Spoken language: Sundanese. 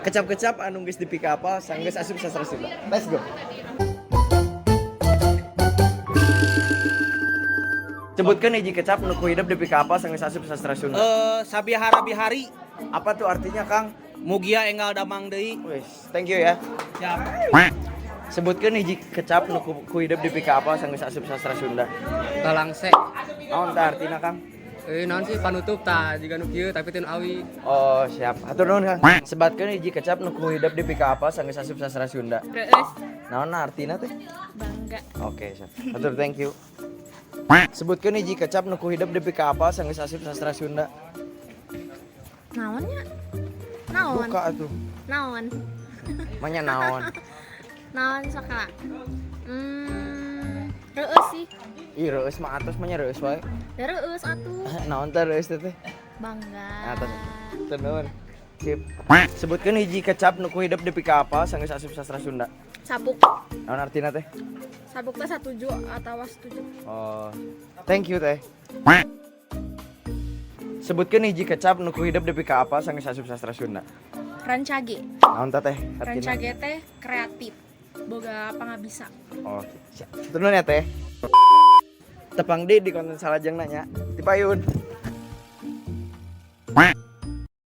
Kecap-kecap anu geus dipikaapal sanggeus asup sastra Sunda. Let's go. Sebutkan hiji kecap nu ku hidep dipikaapal sanggeus asup sastra Sunda. Eh, sabihara bihari. Apa tuh artinya, Kang? Mugia enggal damang deui. Wis, thank you ya. Siap. Sebutkan hiji kecap nu ku hidep dipikaapal sanggeus asup sastra Sunda. Talangse. Naon tah artina, Kang? Eh, naon sih, panutup tah jiga nu kieu tapi teu nu awi. Oh, siap. Hatur nuhun, Kang. Sebatkeun hiji kecap nu ku hidep dipikaapal sanggeus asup sastra Sunda. Terus. Naon artina teh? Bangga. Oke, siap. Hatur, thank you. Sebutkeun hiji kecap nu ku hidep dipikaapal sanggeus asup sastra Sunda. Naonnya? Naon? Buka atuh. Naon? Manya naon? Naon sok? Reueus sih. Ih, reueus mah atos mah nya reueus wae. Da reueus atuh. Naon teh reueus teh teh? Bangga. Atos. Hatur nuhun. Sip. Sebutkeun hiji kecap nu ku hidep dipikaapal sanggeus asup sastra Sunda. Sabuk. Naon artina teh? Sabuk teh satuju atau setuju. Oh. Thank you, Teh. Sebutkeun hiji kecap nu ku hidep dipikaapal sanggeus asup sastra Sunda. Rancage. Naon teh teh artina? Rancage teh kreatif. Boga pangabisa. Oh, siap. Hatur nuhun ya, Teh. Tepang di konten salajengna nya. Ti payun.